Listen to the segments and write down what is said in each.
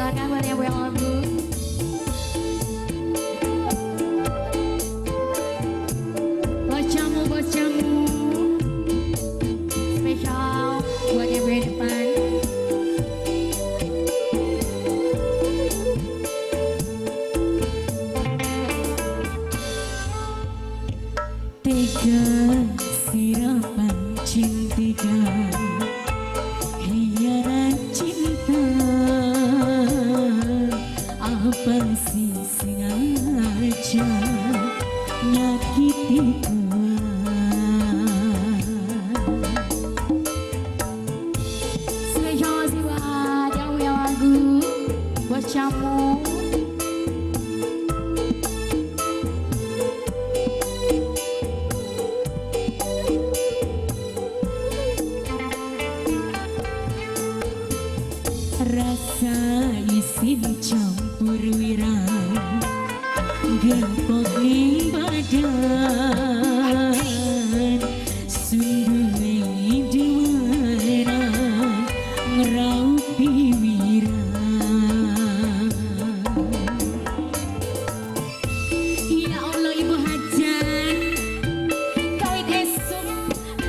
Spesialkan buat yang punya lagu. Bos jamu, bos jamu. Spesial buat yang punya depan. Tiga sirapan cintiga hiaran cinta, apa sih sengaja nyakiti kula. Spesial masih buat yang punya lagu. Bos jamu. Rasa isin campur wirang gempok ning badan, sunduwe dewenan ngraupi wirang. Ya Allah Ibu Hajan, kawin esuk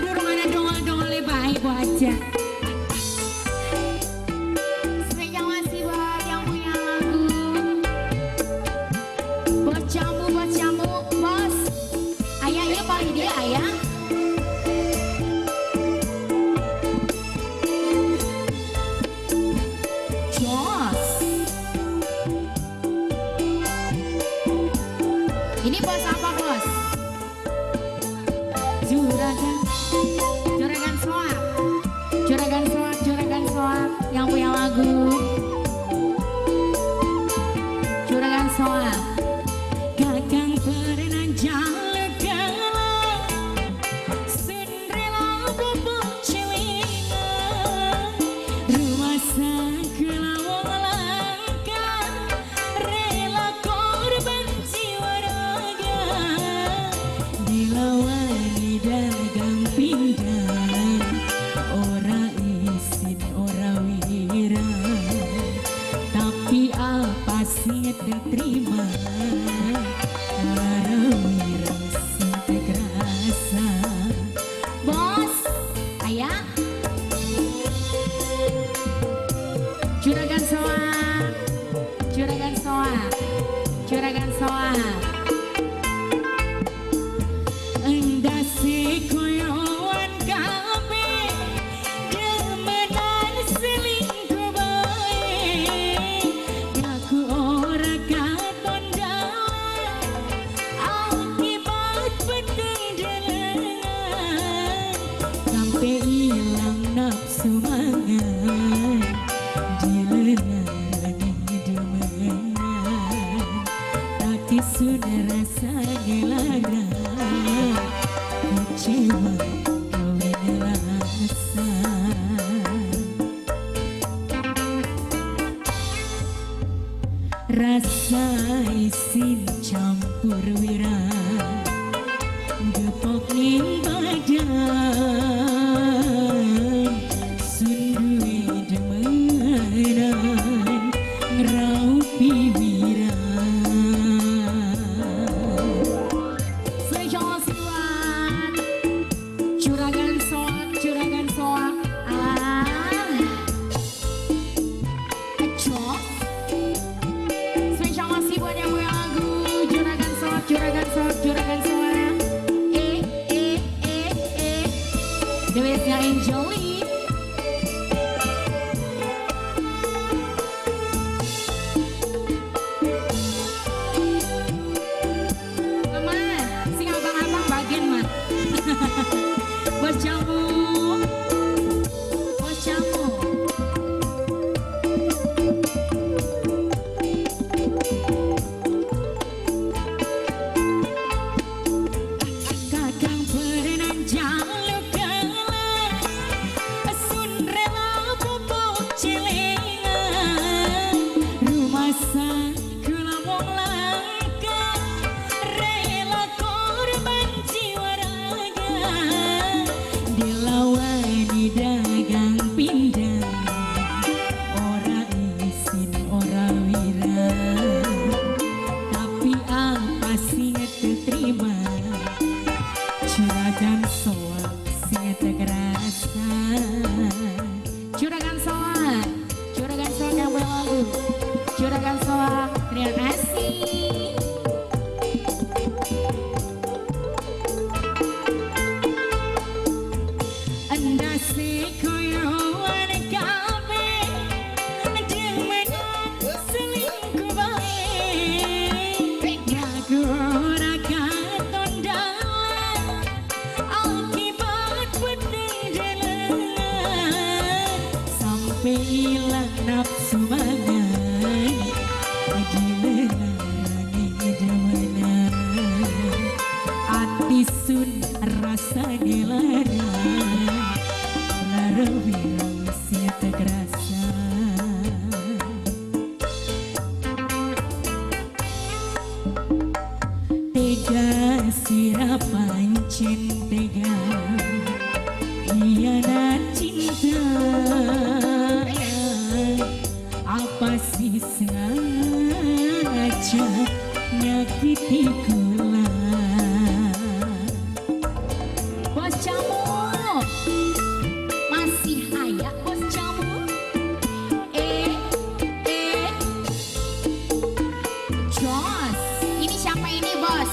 durung ana dongol-dongole bae Ibu Hajan. Spesial masih buat yang punya lagu. Bos jamu, bos jamu, bos. Ayah ya paling dia ayah. Jos. Ini bos apa bos? Juragan, juragan soak, juragan soak, juragan soak yang punya lagu. Juragan soak. Kakang pernah jalan kalah, sendrela bobok celingan, rumah sakit wong langka, rela korban jiwa raga, dilawani dagang pindah, ora isin ora wirang, tapi apa sih terima? Lara wirang sing rasa. Bos, ayah. Juragan soak, juragan soak, juragan soak. Endase koyoan kabeh, demenan selingkuh bae, aku ora katon dalan, akibat peteng delengan, sampe ilang nafsu mangan, dilenani demenan, tapi sudah rasa ngelarang, kecewa kawin rasa. Rasa isin campur wirang gepok ning badan, sunduwe demenan ngraupi wirang. Spesial masih buat juragan soak, juragan soak. Ah, jos. Spesial masih buat yang punya lagu juragan soak, juragan soak, juragan soak. Eh, eh, eh, eh. Juragan Soak, terima kasih. Endase koyo kabeh demenan selingkuh bae ngaku ora katon dalan akibat peteng jalan sampai ilang nafsu mangan dilenarani demenan ati sun rasane lara lara wirang sing terasa. Tega sira pancen tega hianat cinta apa sih sengaja nyakiti kula. Bos Jamu, masih aya Bos Jamu? Eh, eh, Jos, ini siapa ini bos?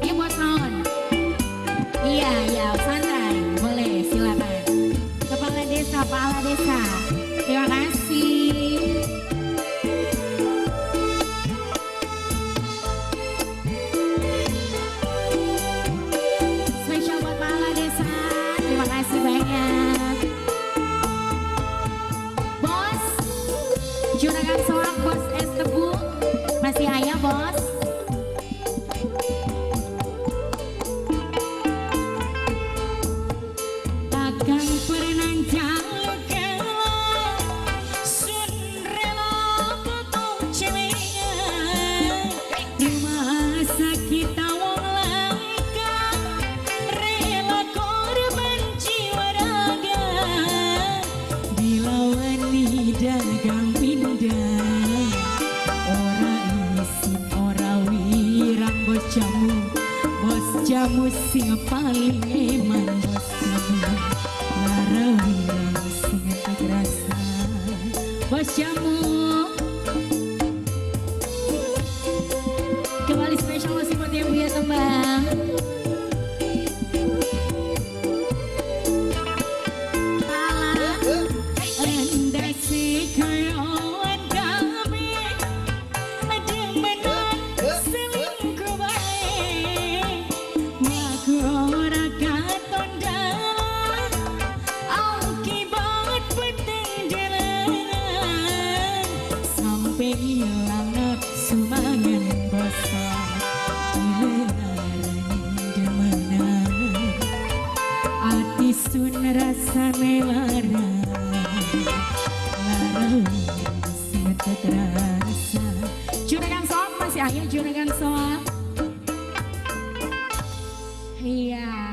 Ini bos naon? Iya, iya, santai, boleh, silakan. Kepala desa, kepala desa, terima kasih. Spesial buat kepala desa, terima kasih banyak. Bos, Juragan Soak, Bos Es Tebu, masih ayah bos. Takkan pernah jaluk sun rela potong celengan rumah sakit wong langka rela korban jiwa raga dilawani dagang pindah ora isin ora wirang bos jamu sing paling eman bos jamu lara wirang sing terasa. Bos Jamu, kembali spesial masih buat yang punya tembang. Pala, Endase koyoan kabeh demenan selingkuh bae ngaku ora katon dalan akibat peteng jalan sampai ilang nafsu mangan bosok dilenarani demenan ati sun rasane lara lara sing terasa. Juragan Soak masih ayah Juragan Soak. Iya.